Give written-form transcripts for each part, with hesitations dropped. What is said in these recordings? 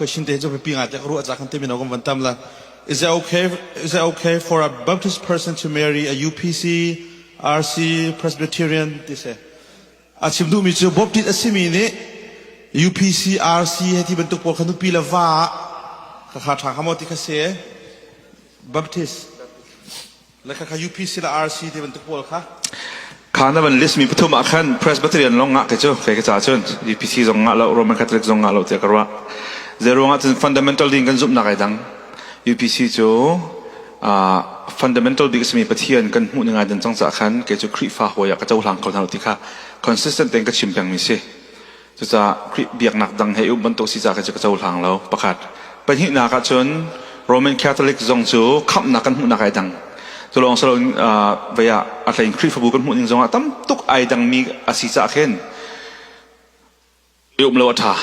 Question te cu biapi ngai te ka ruah ca kan timi no kan van tam la. Is it okay for a Baptist person to marry a UPC, RC, Presbyterian ti si? A chim duhmi cu Baptist a simi nih UPC, RC he ti bantuk pawl kha nupi le va kha kha ṭha kha maw ti kha si? Baptist le kha kha UPC le RC ti bantuk pawl kha. Kha na van list mi pathum ah khan Presbyterian lawng ngah ke cu kei ka ca cun UPC zong ngah lo, Roman Catholic zong ngah lo tiah ka ruah. Zeiruang ah cun fundamental ding kan zumhnak ai dang. UPC cu fundamental bik a simi Pathian kan hmuh ning ai dan cang caah khan kei cu Khrihfa hawi ah ka cohlang kho hna lo ti kha consistent tein ka chim pengmi si. Cucaah Khrih biaknak dang he um bantuk si ca kha cu ka cohlang lo. Pakhat. Pahnihnak ah cun Roman Catholic zong cu khamhnak kan hmuhnak ai dang. Cu lawng si loin vei ah a hlein Khrihfabu kan hmuh ning zongah tam tuk ai dangmi a si caah khin i um lo a ṭha.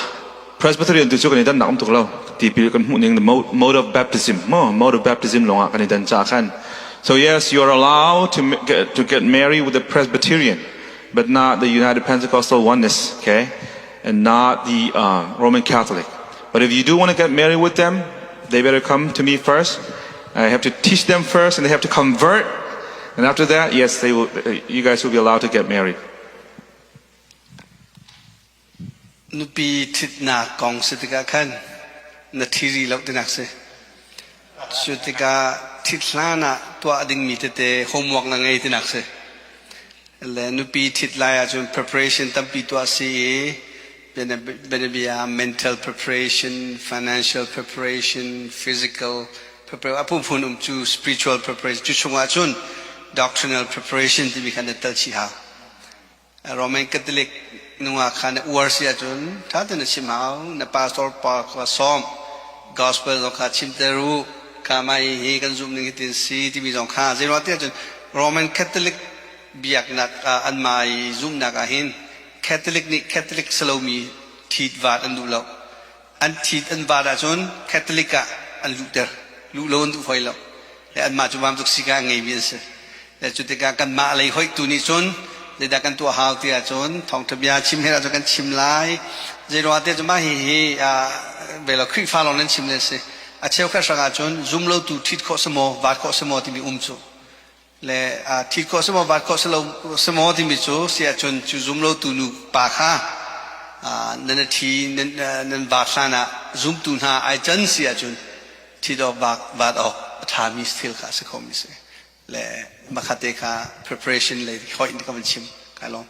Presbyterian tu cu kan i dannak um tuk lo. Tipil kan hmuh ning, the mode of baptism, mode of baptism lawngah kan i dan caah khan. So yes, you are allowed to get married with a Presbyterian, but not the United Pentecostal Oneness, okay? And not the Roman Catholic. But if you do want to get married with them, they better come to me first. I have to teach them first, and they have to convert. And after that, yes, they will, you guys will be allowed to get married. Nupi ṭhitnak kong si tikah khan na ṭhi rih lo tinak si. Cu tikah ṭhit hlan ah tuah dingmi tete homework na ngei tinak si. Le nupi ṭhit lai ahcun preparation tampi tuah si i bianabia mental preparation, financial preparation, physical preparation, a phunphun um cu, spiritual preparation, cu chungah cun doctrinal preparation timi kha na tel chih hau. Roman Catholic nungak kha na uar si ahcun ṭha tein na chim hau. Na pastor pa kha sawm. Gospel zong kha chimter u. Kha mah hi kan zumh ning hitin si timi zong kha. Zeiruang tiah cun Roman Catholic biaknak ah anmah i zumhnak ah hin Catholic nih Catholic si lomi ṭhit vat an duh lo. An ṭhit an vat ahcun Catholic ah an luhter. Luh lo an duh hoi lo. Le anmah cu vancung sika a ngeimi an si. Le cu tikah kanmah lei hoihtu nih cun zeidah kan tuah hau ti ahcun thawngṭha bia chim her ahcun kan chim lai. Zeiruangah tiah cun mah hihi velo Khrihfa lawng nan chim le si. A cheukhat hrang ahcun zumlotu ṭhit khawh si maw, vat khawh si maw timi um cu. Le ṭhit khawh si maw, vat khawh si lo si maw timi cu si ahcun cu zumlotu nu pa kha nan ṭhi nan vat hlan ah zumtu hna ai can si ahcun ṭhit awk vat awk a ṭhami thil kha a si khomi si. Le makhat te kha preparation lei hoih in ka van chim. Kai lawm.